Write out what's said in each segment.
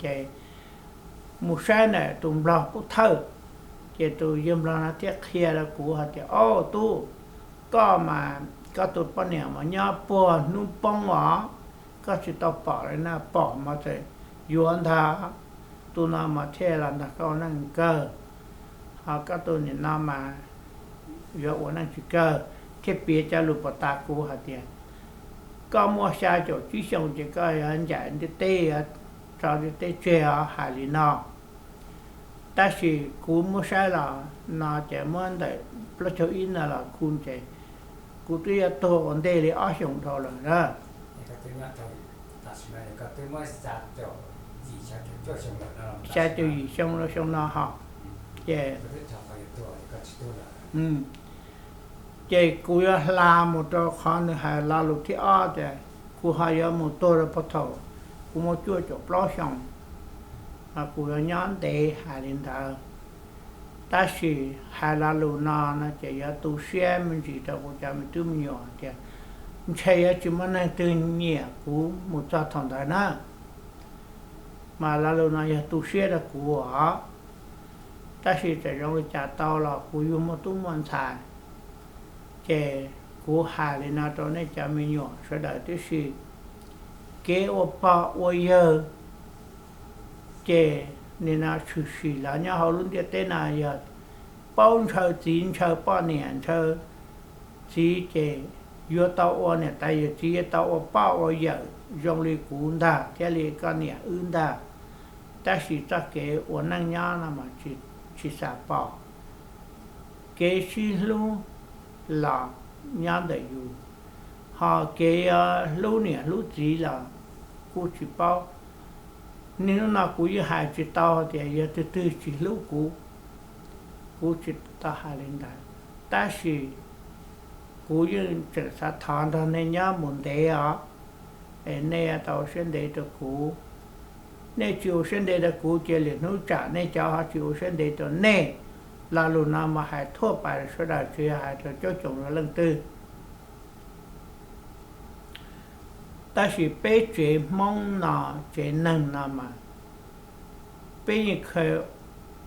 Ces mus saib ntawm tus nplog pub thawj, ces tus yawg nplog no thiaj qhia rau kuv hais tias, Au tub, koj mas koj tus poj niam mas nyob puag hnub poob os, koj tsis tau pom li na, pom mas txawm yuav ntag. Tus no mas thiaj los nrog koj ua neej kawg, ho koj tus niam no mas yuav ua neej tsis kawg. Thiaj piav cov lus puas tas kuv hais tias, Koj muaj xya caum tsib xyoo ces koj yuav ncaim ntiaj teb, yuav tso ntiaj teb tseg os, hais li no. Tab sis kuv muab saib los no ces muab ntawm plaub caug ib no los kuv ces kuv twb yuav tuag ua ntej li ob xyoos dhau lawm na. Xya caum yim xyoo lawm xyoo no ho, ces ces kuv yuav hla mus rau qhov nws hais lo lus thib ob tias kuv ho yuav mus tuag rau puag thaum kuv muaj cuaj caum plaub xyoos, kuv yuav nyob ntev, hais li ntawd. Tab sis hais lo lus no no ces yuav tu siab me ntsis rau kuv cov me tub me nyuam tias ntshe yuav tsis muaj neeg twg nyiam kuv mus txog thaum ntawd na. Mas lo lus no yog tu siab rau kuv os. Tab sis txawm zoo li cas tau los kuv yug muaj tub muaj ntxhais, ces kuv hais li no rau nej cov me nyuam sawv daws tib si, kev ua pog ua yawg ces nim no tshwm sim los nyob hauv lub ntiaj teb no yog paub ntshaw txiv ntshaw poj niam ntshaw txiv ces yuav tau ua niam tais yawm txiv, yuav tau ua poj ua yawm zoo li kuv ntag thiab li koj niam wb ntag. Tab sis txoj kev ua neej nyob no mas tsis xam pom. Kev sib hlub los nyob ntawm yus, ho kev hlub niam hlub txiv los kuj tsis paub. Niaj hnub no kuv yeej hais tsis tau tias yog twg twg tsis hlub kuv, kuv tsis tau hais li ntawd. Tab sis kuv yeej tseem xav thov nrog nej nyob mus ntev os, es nej tau ua siab ntev rau kuv. Nej tsis ua siab ntev rau kuv ces lwm hnub tsam nej cov ho tsis ua siab ntev rau nej. Lo lus no mas hais thuaj pais rau sawv daws, tsis yog hais rau caub coom rau leej twg. Tab sis peb tsev Hmoob no, tsev neeg no mas peb yeej khaws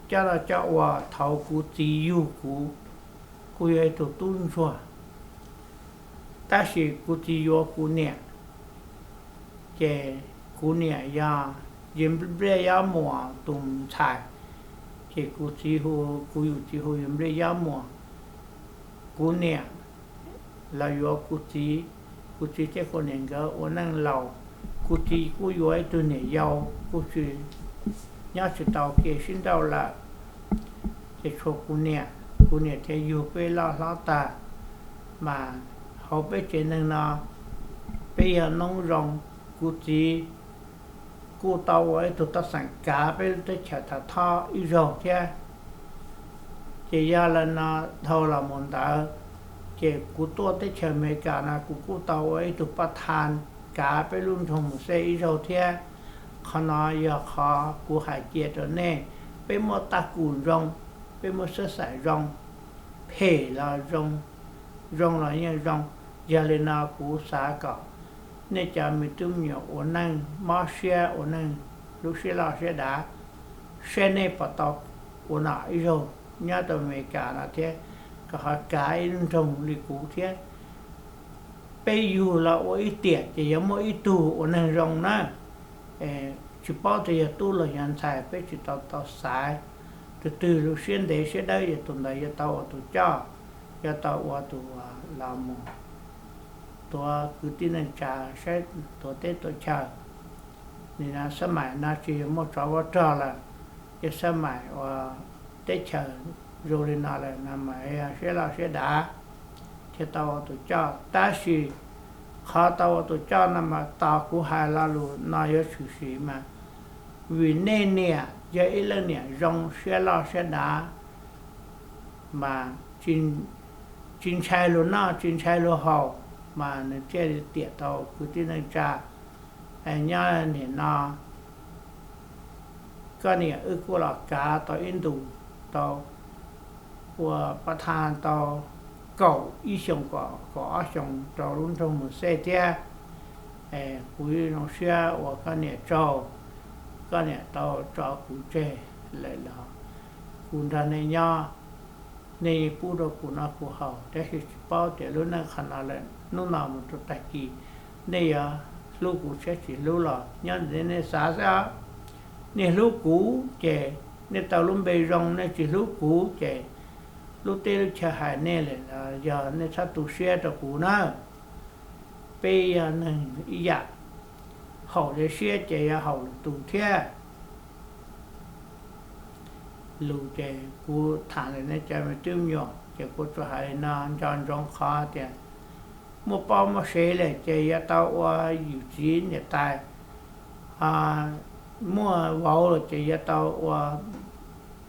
coj los coj ua. Thaum kuv txiv yug kuv, kuv yog ib tug tub ntsuag, tab sis kuv txiv yuav kuv niam, ces kuv niam yog Yawg Npliaj Yob Muas tus ntxhais, ces kuv txiv hu, kuv yawm txiv hu Yawg Npliaj Yob Muas. Kuv niam los yuav kuv txiv, kuv txiv thiab kuv niam nkawd ua neej laus. Kuv txiv kuj yuav ib tug niam yau, kuj tsis, nyob tsis tau kiag sib nrauj lawm. Ces tshuav kuv niam, kuv niam thiaj yug peb loj hlob tag. Mas hauv peb tsev neeg no, peb yog noob zoo, kuv txiv kuj tau ua ib tug toj xeem kav peb lub teb chaws Thav Thob ib zaug thiab. Ces yog li no, dhau los mus ntawd, ces kuv tuaj teb chaws Amelikas no kuv kuj tau ua ib tug paj thas kav peb lub nroog Mus Xej ib zaug thiab. Qhov no yog qhov kuv hais cia rau nej, peb muaj taj kum zoo, peb muaj xwb xaim zoo, phem los zoo, zoo los yeej zoo. Yog li no kuv xav kom nej cov me tub me nyuam ua neej mob siab, ua neej lub siab loj siab dav, saib nej puas tau ua nom ib zaug nyob rau Amelikas no thiab, kom ho kav ib lub nroog li kuv thiab. Peb yug los ua ib tiam ces yuav muaj ib tug ua neeg zoo na. Tsis paub tias yog tub los yog ntxhais, peb tsis tau tau xaiv. Tus twg lub siab ntev siab dawb yog tus ntawd yuav tau ua tus coj, yuav tau ua tus los mus tuav kwv tij neej tsa saib tuav teb tuav chaw. Nim no xab maim no tsis muaj tsov muaj rog lawm, yog xab maim uas teb chaws zoo li no lawm no mas yog siab loj siab dav thiaj tau ua tus coj. Tab sis qhov tau ua tus coj no mas tos kuv hais lo lus no yuav tshwm sim mas, vim nej niam yog ib leej niam zoo siab loj siab dav, mas tsis ntshai luag noj tsis ntshai luag haus, mas nws thiaj li tiam tau kwv tij neej tsa. Nyob nim no koj niam wb kuj los kav tau ib ntus, tau ua paj thas tau kaum ib xyoos, kaum ob xyoos rau lub nroog Mus Xej thiab. Kuv zoo siab ua koj niam tsaug. koj niam tau tso kuv tseg lawm los kuv nrog nej nyob, nej pub rau kuv noj kuv haus, tab sis tsis paub tias lub neej qhov no lawm, hnub no mus rau tag kis nej yuav hlub kuv thiab tsis hlub los nyob ntawm nej xav xwb. Nej hlub kuv ces nej tau lub npe zoo, nej tsis hlub kuv ces lub teb lub chaw hais nej lawm los yog nej txhob tu siab rau kuv na. Peb yog neeg ib yam, haum li siab ces yog haum lwm tus thiab. Lus ces kuv tham ntawm nej cov me tub me nyuam ces kuv tsuas hais li no, nco ntsoov qhov tias muaj poj muaj sev lawm ces yuav tau ua yawm txiv niam tais, muaj vauv lawm ces yuav tau ua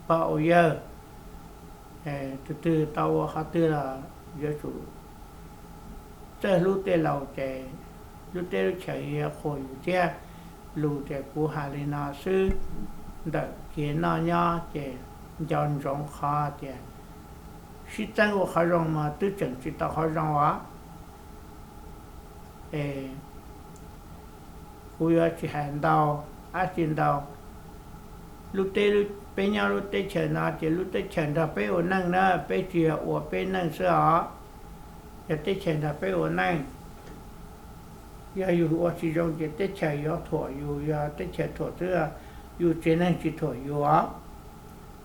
pog ua yawg, tus twg tau ua qhov twg los yuav tsum txawj hlub tej laus ces lub teb lub chaws yuav qhuas yus thiab. Lus ces kuv hais li no xwb, ntawm kev noj nyob ces nco ntsoov qhov tias sib txeeb ua qhov zoo mas twb tseem tsis tau qhov zoo os. Es kuv yuav tsis hais ntau, dab tsi ntau. Lub teb, peb nyob lub teb chaws no ces lub teb chaws nrog peb ua neej na, peb tsis yog ua peb neej xwb os, yog teb chaws nrog peb ua neej. Yog yus ua tsis zoo ces teb chaws yuav thuam yus, yog teb chaws thuam xwb, yus tsev neeg tsis thuam yus os.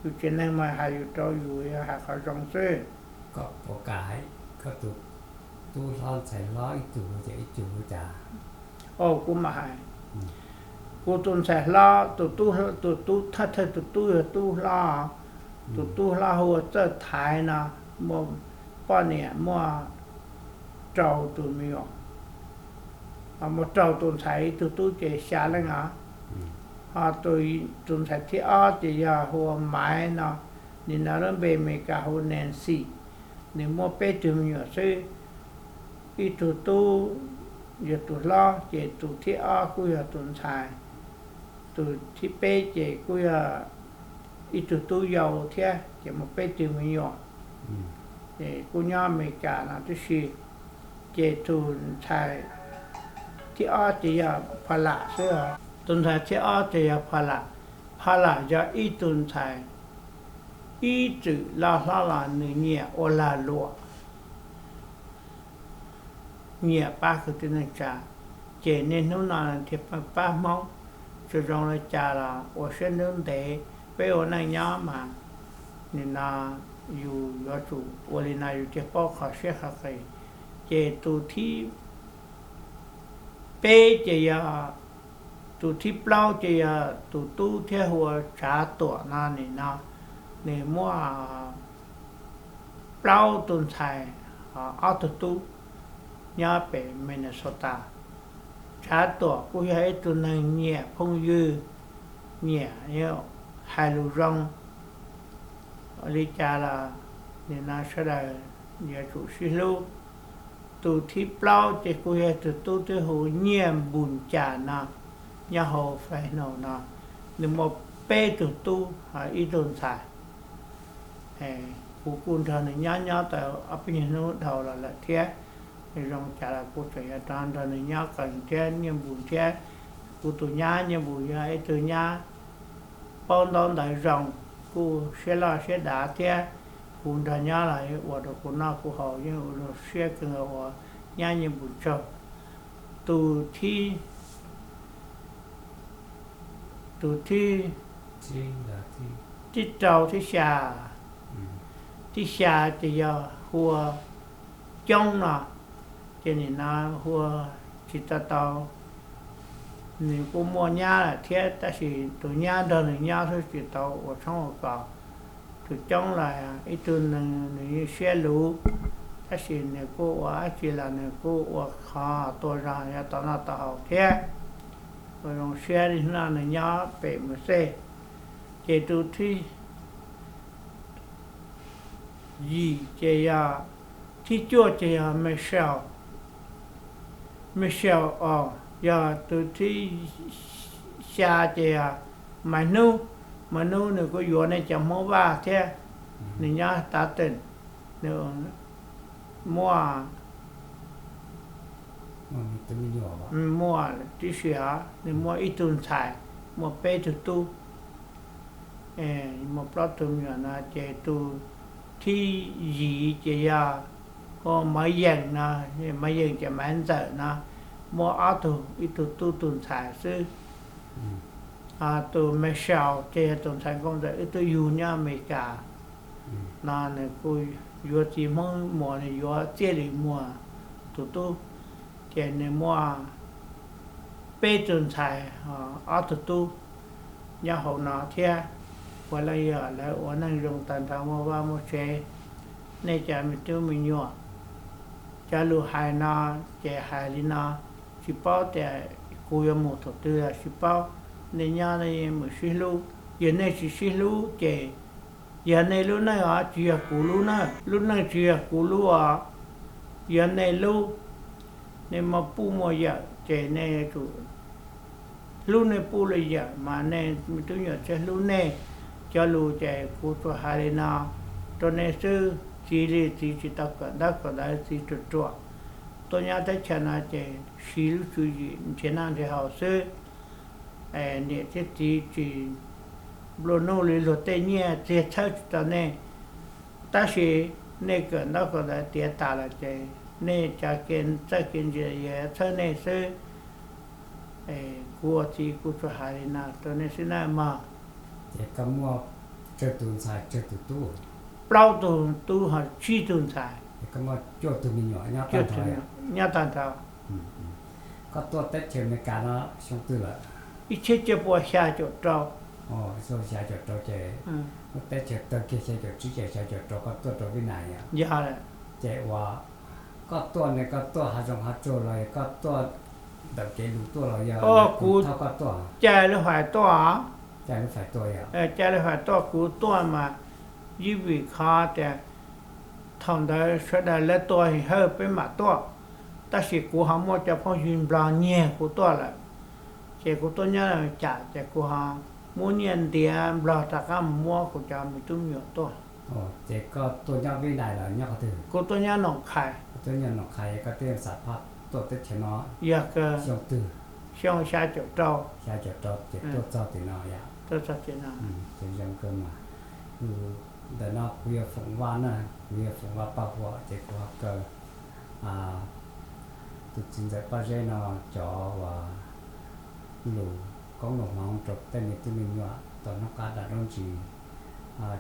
Yus tsev neeg mas hais yus rau yus yog hais qhov zoo xwb. Koj puas kam, koj tus tub hlob ntxhais hlob ib tug ces ib tug ua cas? Kuv mam hais, kuv tus ntxhais hlob, tus tub, tus tub thawj thawj tus tub yog tub hlob, tus tub hlob hu ua Txawj Thaiv no, muaj poj niam muaj rau tus me nyuam, muaj rau tus ntxhais, ib tug tub ces xya leej os. Ho tus ntxhais thib ob ces yog hu ua Maiv no, nim no lub npe Amelikas hu Nancy, nws muaj peb tug me nyuam xwb. Ib tug tub yog tus hlob ces tus thib ob kuj yog tus ntxhais, tus thib peb ces kuj yog ib tug tub yau thiab ces muaj peb tug me nyuam. Ces kuj nyob Amelikas no tib si. Ces tus ntxhais thib ob ces yog Pha Lam xwb. Tus ntxhais thib ob ces yog Pha Lam. Pha Lam yog ib tug ntxhais ib txwm loj hlob los nws nyiam ua lag luam, nyiam pab kwv tij neej tsa, ces niaj hnub no nws thiaj pab Hmoob. Txawm zoo li cas los ua siab ntub ntev, peb ua neej nyob mas nim no yus yuav tsum ua li no yus thiaj paub qhov siab qhov qis. Ces tus thib peb ces yog, tus thib plaub ces yog tus tub thiab hu ua Tsav Tuam no nim no, nws muaj plaub tus ntxhais, ob tug tub nyob pem Minnesota. Tsav Tuam kuj yog ib tug neeg nyiam phooj ywg, nyiam hais lus zoo. Ua li cas los nim no sawv daws yuav tsum sib hlub. Tus thib plaub ces kuj yog tus tub twb hu Nyiaj Npus Cas no, nyob hauv Fresno no, nws muaj peb tug tub, ib tug ntxhais. Kuv kuj nrog nws nyob nyob tau ob peb nyuag hnub dhau los lawm thiab. Zoo cas los kuv tseem yuav rov nrog nws nyob qees thiab. Nyiaj Npus thiab, kuv tus nyab Nyiaj Npus yog ib tug nyab paub ntaub ntawv zoo, kuj siab loj siab dav thiab. Kuv nrog nyob los ua rau kuv noj kuv haus yeej ua rau siab kawg nkaus uas nyab Nyiaj Npus tsaug. Tus thib, tus thib, thib rau thib xya, thib xya ces yog hu ua Coob no, ces nim no hu ua tsis tau tau, nws kuj muaj nyab lawm thiab tab sis tus nyab nrog nws nyob xwb tsis tau ua tshoob ua kos. Tus Coob los ib tug neeg nws yeej siab luv, tab sis nws kuj ua dab tsi los nws kuj ua qhov tuaj zog yuav tau noj tau haus thiab. Ua zoo siab li no nws nyob pem mus xej. Ces tus thib yim ces yog, thib cuaj ces yog Michelle, Michelle os, yog tus thib xya ces yog Maiv Hnub. Maiv Hnub nws kuj yuav nej cov Hmoob Vaj thiab, nws nyob Tatees, nws muaj, muaj tib si os, nws muaj ib tug ntxhais, muaj peb tug tub, muaj plaub tug me nyuam no ces tus thib yim ces yog hu Maiv Yeem no, Maiv Yeem ces Maiv Ntxawm no, muaj ob tug, ib tug tub tug ntxhais xwb. Tus me sau ces yog tus ntxhais nkauj ntawm wb twb yug nyob Amelikas no, nws kuj yuav txiv Hmoob Muas, nws yuav Txiaj Lis Muas tus tub, ces nws muaj peb tug ntxhais, ob tug tub nyob hauv no thiab. Ua li yog lawv ua neej zoo tag nrho muaj vaj muaj tsev. Nej cov me tub me nyuam, cov lus hais no ces hais li no, tsis paub tias kuv yuav mus thaum twg los tsis paub. Nej nyob nej mus sib hlub, yog nej tsis sib hlub ces yog nej lub neej os, tsis yog kuv lub neej, lub neej tsis yog kuv lub os, yog nej lub. Nej muaj puj muaj yawm ces nej yuav tsum hlub nej puj nej yawm mas nej me tub me nyuam thiaj hlub nej. Cov lus ces kuv tsuas hais li no rau nej xwb. Txiv li txiv tsis tau kawm ntaub kawm ntawv, txiv ruam ruam, tuaj nyob teb chaws no ces siv lub tswv yim nrhiav noj nrhiav haus xwb. Niam thiab txiv tsis nplua nuj li luag tej nyiaj txiag txhawb tsis tau nej. Tab sis nej kawm ntaub kawm ntawv tiav tas lawm ces nej cov kev txawj kev ntse yuav txhawb nej xwb. Kuv ua txiv kuv tsuas hais li no rau nej xwb nawb mog. Ces koj muaj tsawg tus ntxhais tsawg tus tub? Plaub tug tub ho tsib tug ntxhais. Koj muaj cuaj tug me nyuam nyob tag nrho, nyob tag nrho. Koj tuaj teb chaws Amelikas no xyoo twg lawm? Ib txhiab cuaj pua xya caum rau. Xyoo xya caum rau ces lub teb chaws tawg kiag xya caum tsib ces xya caum rau koj tuaj rau Vib Nais yom? Yog. Ces uas koj tuaj ne koj tuaj hav zoov hav tsuag los yog koj tuaj ntawm kev lus tuaj los yog kuv thauj koj tuaj? Caij lub fais tuaj. Caij lub fais tuaj yog? Caij lub fais tuaj, kuv tuaj mas ib vim qhov tias thaum ntawd sawv daws lawv tua hawj peb mam tuaj, tab sis kuv ho muaj cov phooj ywg Nplog nyiag kuv tuaj lawm, ces kuv tuaj nyob Amelikas ces kuv ho muab nyiaj ntiav Nplog rov qab mus muab kuv cov me tub me nyuam tuaj. Ces koj tuaj nyob Vib Nais los nyob qhov twg? Kuv tuaj nyob Noom Qhais. Koj tuaj nyob Noom Qhais, koj twb xav phaj tuaj teb chaws no? Yog, xyoo twg? Xyoo xya caum rau. Xya caum rau ces tuaj txog tim no yom? Tuaj txog tim no. Ces zoo kawg mas. Ntawm no kuv yog Foom Vaj na, kuv yog Foom Vaj Paj Huam ces kuv ho kaw tus txiv ntxawm Paj Zeb no cov uas lus koob lus hmoov rau tej me tub me nyuam tau noj qab dam rooj ntsis.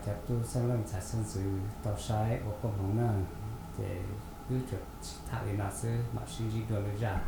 Cov tub xeeb leej ntxhais xeeb ntxwv tau saib ua koob hmoov na, ces wb tsuas tham li no xwb, mam sib ntsib dua lwm zaj.